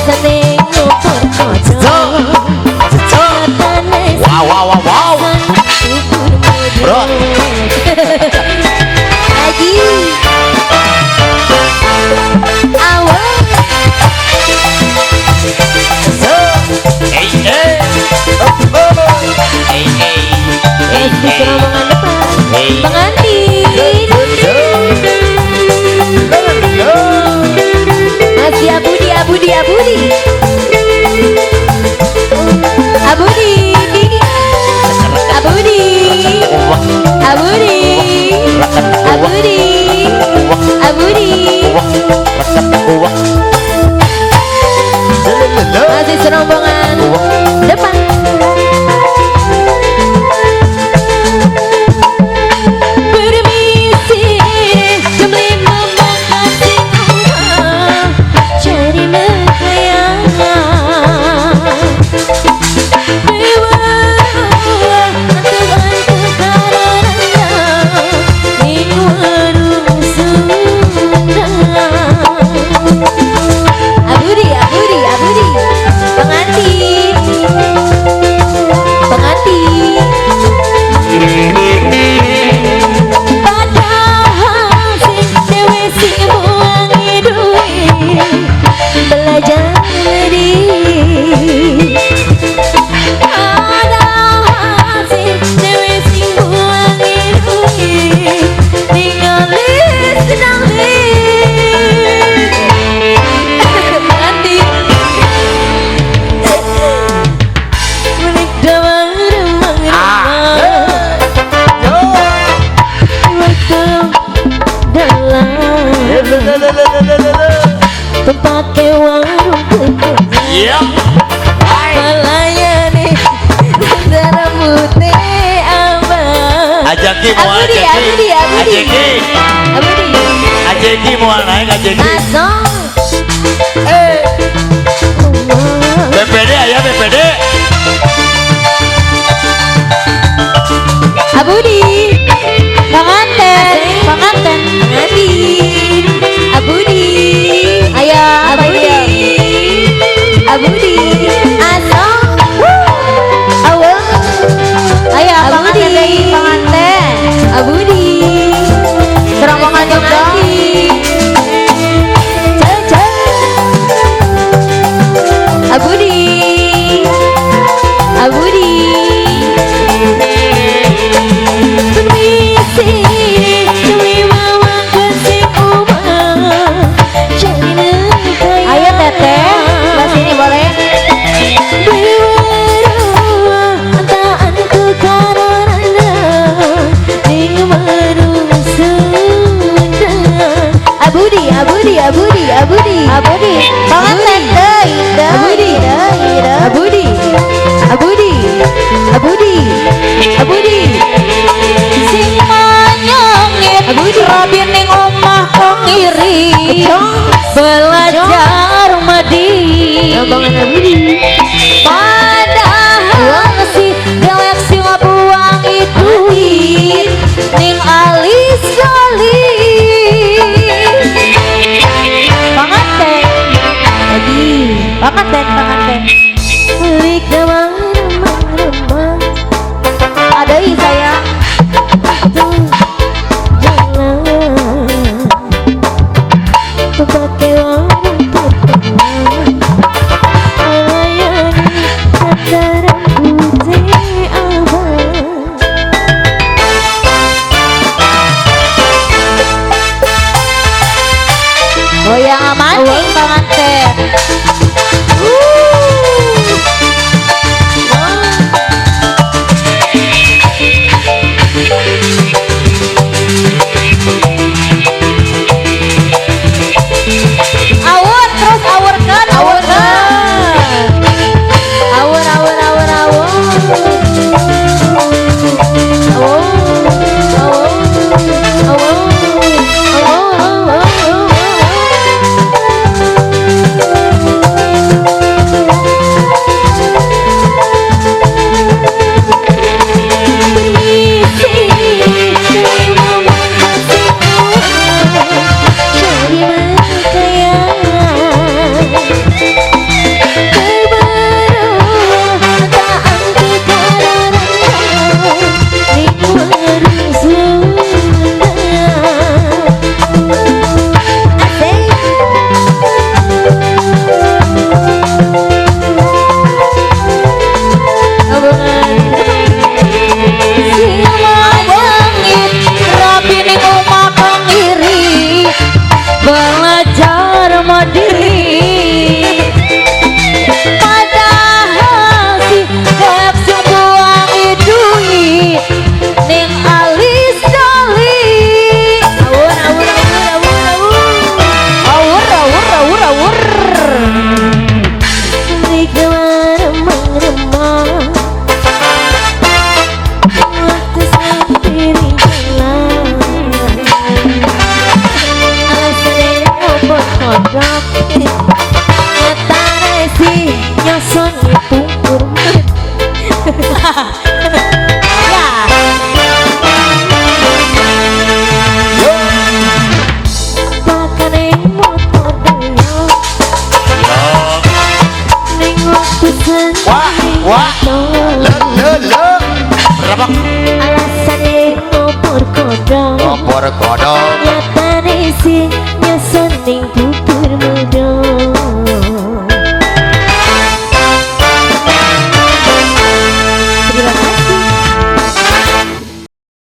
Biasane ngumpul kodho. Wow wow wow wow. Bro. Lagi. Awal. Hey hey. Oh oh. Hey hey. Hey hey. Rombongan depan. Hey. Pengantin. Masih Abudi Abudi Abudi. Abudi. Abudi. Abudi. Abudi. Abudi. Masih serombongan depan. Permisi, jam 5 makasih uang cari Abudi, Abudi, Abudi, pengantin, pengantin. Padahal sing dewe sing buangi duit belajar di. Padahal sing dewe sing buangi duit ningali sedang di. Pengantin. Menik damang remang remang. Waktu dalam tempat warung putih. Iya. Melayani rambutnya abang. Ajaki mau Abudi, ajaki. Abudi, Abudi. Ajaki. Abudi. Ajaki mau naik ajaki. Asong. BPD ya BPD. Abudi. Pengantin, pengantin. Pengantin. Abudi. Ayo, Abudi. Abudi. Asong. Awal. Ayo, Abudi. pengantin deui, pengantin. Abudi. Serombongan juga. Abudi. Abudi. Permisi, demi mama kasih omah cari nengkaya. Ayo teteh, sebelah sini boleh. Abudi, Abudi, Abudi, Abudi, Abudi, pengantin deui, deui, Abudi. deui, deui. Abudi, Abudi, Abudi, Abudi. Sing manyongit, Abudi. Robin ning omah kok ngiri. Belajar medi. Rombongan Abudi. Padahal si dewek sing ngabuangi duit ning alis gali. Pengantin, Lagi. pengantin, pengantin. Melik damang remang remang. Ada saya. Tuh jalan pakai warung putih melayani tataran putih abang. Goyang amaning pengantin. Rasane pungkur. Ya. Yo. Pakane motor doyo Yo. ning waktu Wah, wah. Le le le. Berapa? Alasane ngopor kodong. Kompor kodok. Nyatane sing